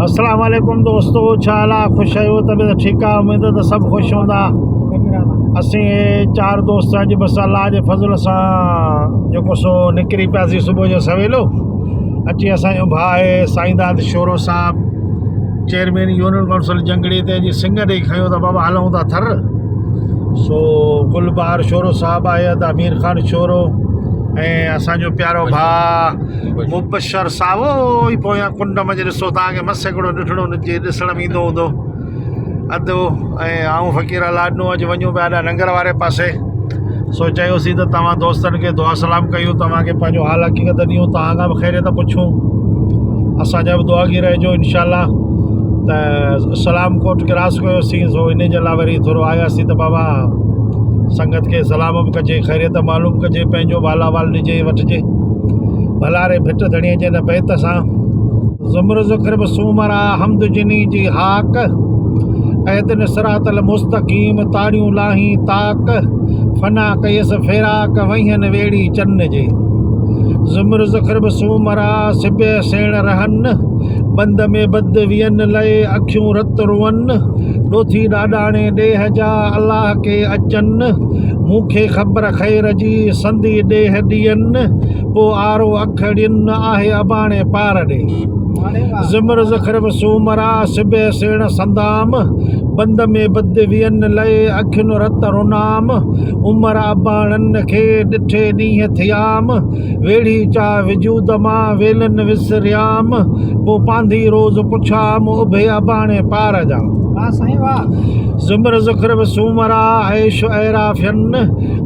اسلام عليڪم دوستو ڇا حال آ خوش آهيو طبيعت ٺيڪ آ اميد ته سڀ خوش هوندا اسين چار دوست اڄ بس الله جي فضل سان جيڪو سو نڪري پياسين صبح جو سويلو اچي اسانجو ڀاء آهي سائين داد شورو صاحب چيئرمين يونين ڪائونسل جنگڙي تي اڄ سنگ ڏئي کنيو ته بابا هلون ٿا ٿر سو گل بهار شورو صاحب آهي ادا مير خان شورو ۽ اسانجو پيارو ڀاء مبشر سائو ئي پويان ڪنڊ منجهه ڏسو توهان کي مس هڪڙو ڏٺڙو جي ڏسڻ ۾ ايندو هوندو ادو ۽ آئون فقير الله ڏنو اڄ وڃون پيا اڏا ننگر واري پاسي سو چيوسين ته توهان دوستن کي دعا سلام ڪيون توهان کي پنهنجو حال حقيقت ڏيون توهان کان به خيريت پڇون اسانجا به دعا گي رهجو انشاء الله ته سلام ڪوٽ ڪراس ڪيوسين سو ان جي لاء وري ٿورو آياسين ته بابا سنگت کي سلام به ڪجي خيريت معلوم ڪجي پنهنجو به حال احوال ڏجي وٺجي ڀلاري ڀٽ ڌڻيء جي ان بيت سان. زمر ذخرب سومرا حمد جني جي هاڪ، اهدن صراط المستقيم تاڙيون لاهين تاڪ، فنا ڪيس فراق ويهن ويڙهي چن جي. زمر ذخرب سومرا سبي سيڻ رهن، بند ۾ بد وين لئي اکيون رت روئن، ڏوٿي ڏاڏاڻي ڏيهه جا الله ڪي اچن، مون کي خبر خير جي سندي ڏيهه ڏين، پوء آرو اکڙين آهي اباڻي پار ڏي. زمر زخرف سومرا سبي سيڻ سندام، بند ۾ بد وين لئي اکين رت رنام، عمر اباڻن کي ڏٺي ڏينهن ٿيام، ويڙهي چاهه وجود مان ويلن وسريام، پوء پانڌي روز پڇام اڀي اباڻي پار جا. زمر زخرف سومرا عيش اعرافين،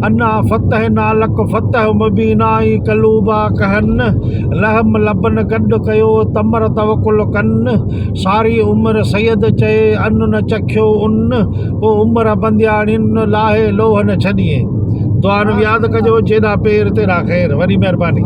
انا فتحنا لڪ فتح مبينا اي قلوبا ڪهن، لحم لبن گڏ ڪيو تمر توڪل ڪن، ساري عمر سيد چئي ان نه چکيو ان، پوء عمر بندياڻين لاهي لوهه نه ڇڏيين. دعائن ۾ ياد ڪجو جيڏا پير تيڏا خير. وڏي مهرباني.